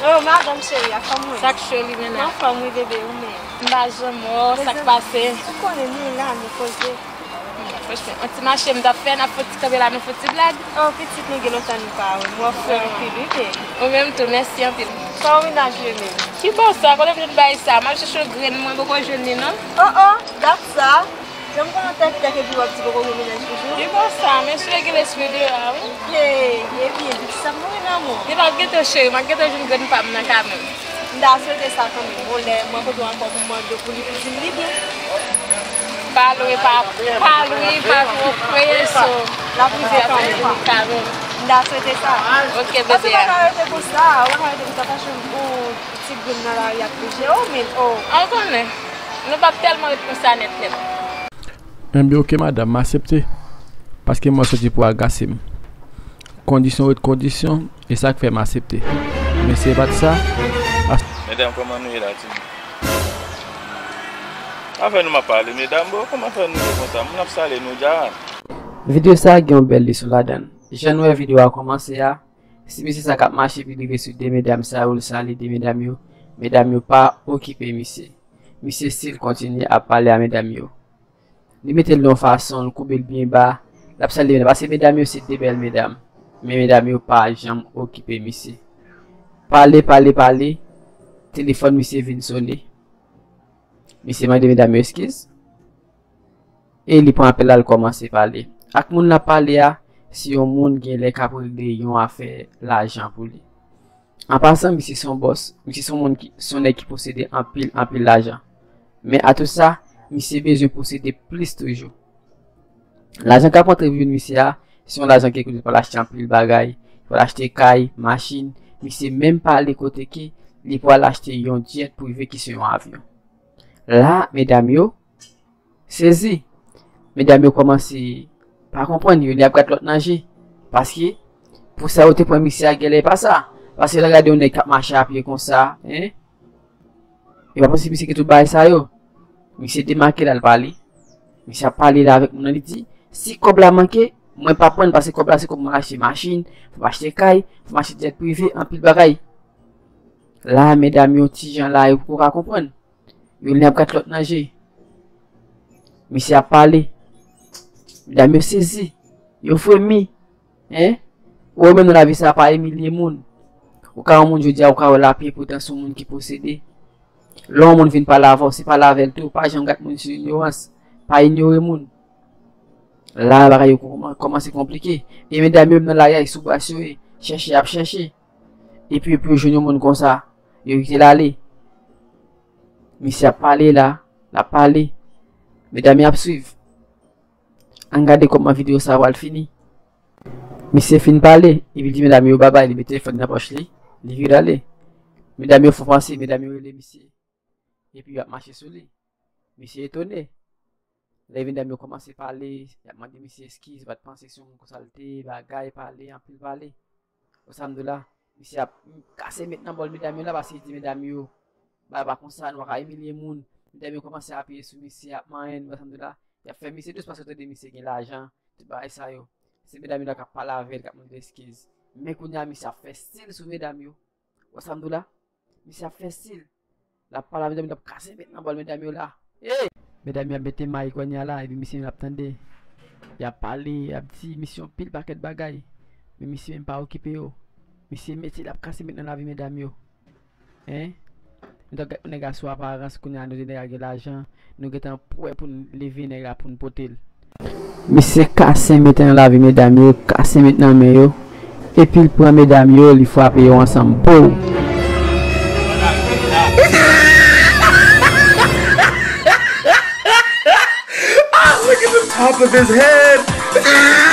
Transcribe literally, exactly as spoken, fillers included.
Oh, madanm cheri, a fòm mwen. Sa k cho li menm la? Anfòm wi, bebe, ou menm? M pa janm wè w, sa k pase? Ou konnen nou la, nou poze. Franchman, yon ti mache m t ap fè, n ap fè yon ti kanpe la, nou fè yon ti blag. Oh, pitit, nou gen lontan nou pa wè. M wè w fre anpil, wi, bebe. Ou menm tou, mèsi anpil. Kòman mennaj yo menm? Ki bò sa? Kote w jwenn bagay sa? M ap chèche yon grenn, mwen poko jwenn li, non. Oh, oh, dat sa. Jan m konnen tèk tèk epi w ap di poko gen mennaj toujou. Li bon sa, men sou le gen lespri deyò a, wi. Hey, ebyen, pitit sa pou mwen nan mwen. Li p ap gentan cheri, m ap gentan jwenn grenn pa m nan kanmenm. M ta swete sa kanmenm. Yon lè mwen kote w ankò pou m mande w pou li, pou di m li byen. Pa lwe, pa, pa lwe, pa twò kwè, so. L ap rive kanmenm. Kanmenm. M ta swete sa. Ok, bebe a. An tou ka, pa rete konsa, ou pa ka rete konsa, fache yon ti grenn nan lari ap bouje, oh, men, oh. An konnen. Nou p ap tèlman ret konsa nèt nèt. Enben, oke, madanm, m aksepte. Paske m wè w soti pou agase m. Kondisyon ret kondisyon, e sa k fè m aksepte. Men se pa t sa, as- Medam, kòman nou ye la, timoun? Afè nou m ap pale, medam, bon, kòman fè nou ye konsa? Moun ap sale nou dja. Videyo sa a gen yon bèl leson ladan l. Jan nou wè videyo a kòmanse a, si mesye sa k ap mache epi rive sou de medam sa yo, l sale de medam yo, medam yo pa okipe misye. Misye still kontinye ap pale a medam yo. Li mete l nan yon fason, l koube l byen ba, l ap salye medam, paske medam yo se de bèl medam. Men medam yo pa janm okipe misye. Pale, pale, pale, telefòn misye vin sone. Misye mande medam yo eskiz. E li pran apèl la, l kòmanse pale. Ak moun l ap pale a, se yon moun genlè k ap regle yon afè lajan pou li. An pasan, misye se yon bòs, misye se yon moun ki, se yon nèg ki posede anpil, anpil lajan. Men atou sa, misye bezwen posede plis toujou. Lajan k ap rantre pou vin misye a, se yon lajan ki kote pou al achte anpil bagay, pou al achte kay, machin, misye menm pale kote ke li pral achte yon jet prive ki se yon avyon. La, medam yo, sezi. Medam yo kòmanse pa konprann, yo li ap gad lòt nan je. Paske, pou sa yo te pran misye a, genlè e pa sa. Paske lè w gade yon nèg k ap mache a pye konsa, en? Yo pa panse misye gen tout bagay sa yo. Misye demake l al pale. Misye ap pale la avèk moun nan, li di, si kòb la manke, mwen pa pran l, paske kòb la se kòb mwen achte machin, pou m achte kay, pou m achte jet prive, anpil bagay. La, medam yo, ti jan la, yo poko ka konprann. Yo li ap gad lòt nan je. Misye ap pale. Medam yo sezi. Yo fremi. En? Ou wè menm nan lavi sa, pa imilye moun. Ou ka yon moun jodi a, ou ka wè l ap ye poutan se yon moun ki posede. Lè yon moun vin pale avè w, se pale avè l tou. Pa janm gad moun sou inyorans. Pa inyore moun. La, bagay yo kòman-, kòmanse konplike. E medam yo menm nan lari a, sou bras yo ye. Chèche, y ap chèche. Epi, pou yo jwenn yon moun konsa, yo kite l ale. Misye ap pale la, l ap pale. Medam yo ap swiv. Ann gade kòman videyo sa a pral fini. Misye fin pale, epi li di medam yo babay, li met telefòn nan pòch li, li vire ale. Medam yo fè yon panse, medam yo rele misye. Epi y ap mache sou li. Misye etone. Lè medam yo kòmanse pale, y ap mande misye eskiz, yo pa t panse se yon moun konsa l te ye, bagay, pale, anpil pale. Ou sa m di w la, misye ap kase met nan bòl medam yo la, paske li di medam yo, bagay pa konsa, nou pa ka imilye moun. Medam yo kòmanse apiye sou misye, ap manyen l, ou sa m di w la, y ap fè misye dous paske yo tande misye gen lajan, tout bagay sa yo. Se medam yo la k ap pale avè l, k ap mande l eskiz. Men kounye a, misye ap fè stil sou medam yo. Ou sa m di w la? Misye ap fè stil. L ap pale a medam yo, l ap kase met nan bòl medam yo la. Hey! Medam yo ap mete may kounye a la, epi misye menm ap tande. Y ap pale, y ap di misye yon pil pakèt bagay. Men misye menm pa okipe yo. Misye mete, l ap kase met nan lavi medam yo. Hein? Nou t ap gad nèg la sou aparans, kounye a nou di nèg la gen lajan. Nou gentan prè pou n leve nèg la pou n pote l. Misye kase met nan lavi medam yo, kase met nan men yo. Epi l pran medam yo, li frape yo ansanm. Pow! Ah, look at the top of his head!